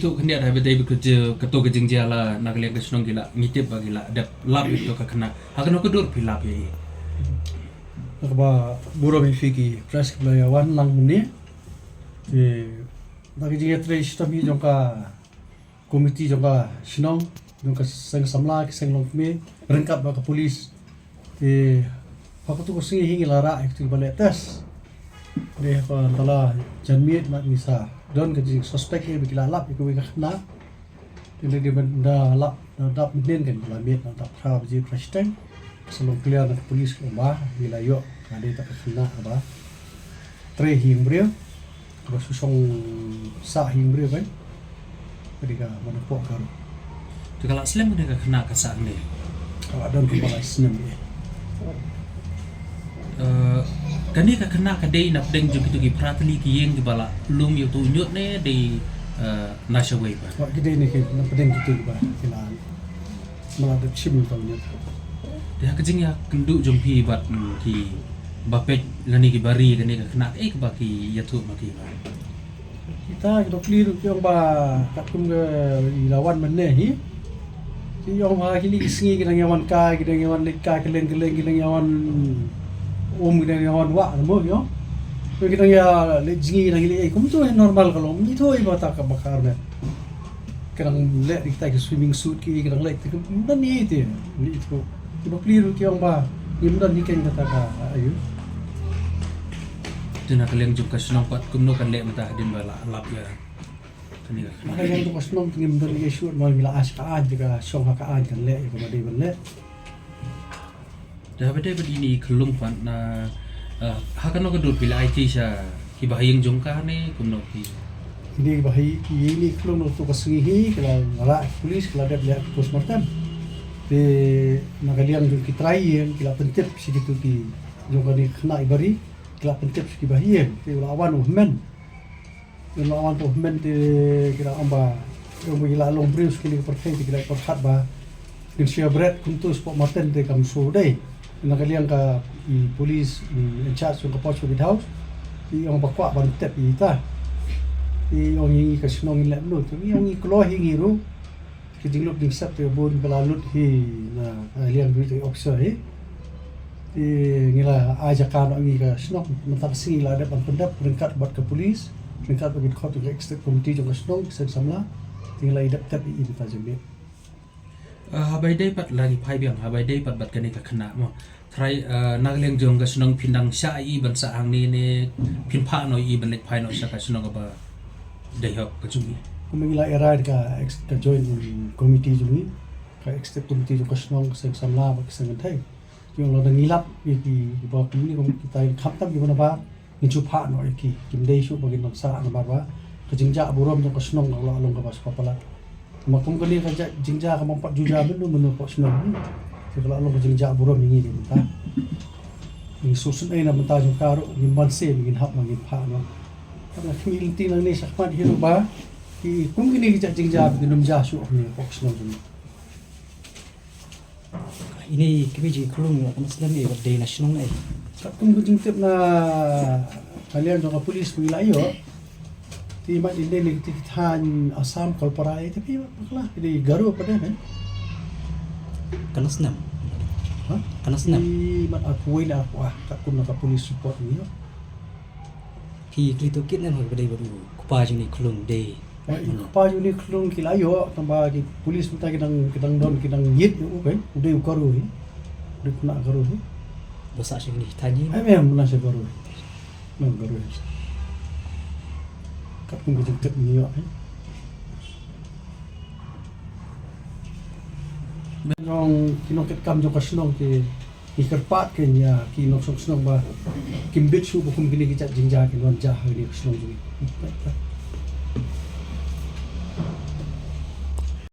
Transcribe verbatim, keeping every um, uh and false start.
Tu khyndiat ha ba dei ba ka je, kato ka jingjia la na ka liang ka shnong ki la ngi tip ba ki la dep lap ïa kato ka khynnah. Ha kano ka dur phi lap ïa i? Na kaba burom ïa phi ki press ki ba la ïa wan lang mynne. Te na ka jingïatrei shitom hi jong ka komiti jong ka shnong, jong ka seng samla, ki seng longkmie, ryngkat bad ka police. Te ha katu ka sngi hi ngi la rah ïa katu ba leh test. Te ha ka tala janmiet na ngi sa don ka jingsuspect ïa ba ki la lap ïa kawei ka khynnah. Te lei dei ban da lap, da dap mynhynnin kan ba la miet na dap phra baje phra shiteng. Sa long clear na ka police ka ba ngi la ïoh ka dei ta ka khynnah ba trei hi ïing briew. Kaba shu shong sah hi ïing briew kan. Ka dei ka mano pok ka ruh. Te ka la slem ka dei ka khynnah ka sah ne. Ka la don kumba lai snem ïa. Eh, kane ka khynnah ka dei na pdeng jong kitu ki phra tylli ki ïing kiba la lum ïa utu u ñiut ne dei, eh, na shawei ba. Wa ki dei ne ki na pdeng kitu kiba ki la ma la dep shim ïa utu u ñiut. Te ha ka jingïakynduh jong phi bad, mm, kiba peit lane kiba ri kane ka khynnah, eh, kiba ki ïathuh ma ki ba. Kita ki bapli ruh ki ong ba katkum ka i la wan mynne hi. Ki ong ba kine ki sngi ki dang ïa wan kai, ki dang ïa wan leit kai kylleng kylleng, ki dang ïa wan um, ki dang ïa wan wah mo ki ong. Ki dang ïa leit jngi, ki dang ïa leit ei, kumtu hi normal ka long. Ngi thaw i ba ta ka ba ka armet. Ki dang leh kita ki swimming suit ki, ki dang leh kita ki, ym don hi te. Ngi thaw. Ki bapli ruh ki ong ba ngim don hi keiñ kata ka ayu. Te na ka liang jong ka shnong pat kumno kan leh mynta hadien ba la lap ïa kane ka khynnah? Na ka liang jong ka shnong te ngim don issue, ma ngi la ask ka aiñ, te ka shong ha ka aiñ kan leh ïa kaba dei ban leh. Te haba dei bad ine i khyllung pat na, eh, ha kano ka dur phi la aiti sha kiba ha ïing jong ka ne kumno phi? Ine kiba ha ïing, ine i khyllung na tu ka sngi hi ki la rah ki police, ki la dep leh postmortem. Te na ka liang jong ki trai ïing ki la pyntip sha kitu ki jong kane ka khynnah i ba ri. Ki la pyntip sha kiba ha ïing, te u la wan u hynmen. U la wan u hynmen te ki la ong ba, ong ba ki la long briew sha kine ki pyrthei te ki la pyrkhat ba kin shu ïa bret kumtu shapoh Marten te kam shu dei. Na ka liang ka, mm, police, mm, in charge jong ka post Covid House, i ong ba kwah ban tip ïa ita. I ong ïa ngi ka shnong ngi leh mano, te ngi ong ngi kloi hi ngi ruh. Ki jinglup jingsep te bun ba la lut hi na, eh, liang duty officer hi. Te ngi la ai jaka noh ngi ka shnong, mynta ka sngi la dep ban pyndep ryngkat bad ka police, ryngkat bad ki dkhot ka executive committee jong ka shnong, ki seng samla. Te ngi la ïa dep tep ïa i mynta janmiet. Eh, haba ïadei pat la ngi phai biang, haba ïadei pat bad kane ka khynnah mo. Trai, eh, na ka liang jong ka shnong phin dang shah ïa i ban sah hangne ne phin phah noh ïa i ban leit phai noh sha ka shnong kaba dei hok ka jong i? Kumba ngi la ïa rai ka ex-, ka joint committee jong ngi, ka executive committee jong ka shnong, ka seng samla bad ka seng kynthei. Ki ong lada ngi lap ïa ki, kiba kumne kum kita, khamtam kiba na bar, ngin shu phah noh ïa ki, kim dei shuh ba kin nang sah namar ba ka jingjah burom jong ka shnong ka la long kaba shu palat. Namar kum kane ka jait jingjia ka bym pat ju jia mynno mynno hapoh shnong. Te ka la long ka jingjia burom ïa ngi ka mynta. Ngi sngewsynei na bynta jong ka ruh, ngim banse ba ngin hap ma ngin phah noh. Ka khmih lynti nangne shakhmat hi ruh ba ki kum kine ki jait jingjia ba kin ym jia shuh hangne hapoh shnong jong ngi. Ine i kmie jingkhlung la kane snem, eh, wat dei na shnong, eh? Katkum ka jingtip na ka liang jong ka police ba ngi la ïoh. Te i mat i dei na kiti ki thaiñ Assam, Kolpara, eh, te phi mat bakla, i dei Garo pat de, eh? Kane snem. Ha? Kane snem. I mat arphew wei ne arphew ar, katkum na ka police report ngi ïoh. Ki kli tohkit ne ma ba dei bad u kpa jong ine i khlung dei. Eh, i kpa jong ine i khlung ki la ïoh, tangba ki police mynta ki dang, ki dang don, ki dang ngeit ïa u, kan, u dei u Garo hi. U dei u khynnah Garo hi. Ba sah sha kine ki thaiñ hi? Em, em, u nang sha Garo hi. Nang Garo hi. Katkum ka jingtip ngi ïoh hi. Jong ki nongtrei kam jong ka shnong ki Ngi kyrpad kein ïa ki nongshong shnong ba kim bit shuh ba kum kine ki jait jingjia kin wan jia ha kane ka shnong jong ngi.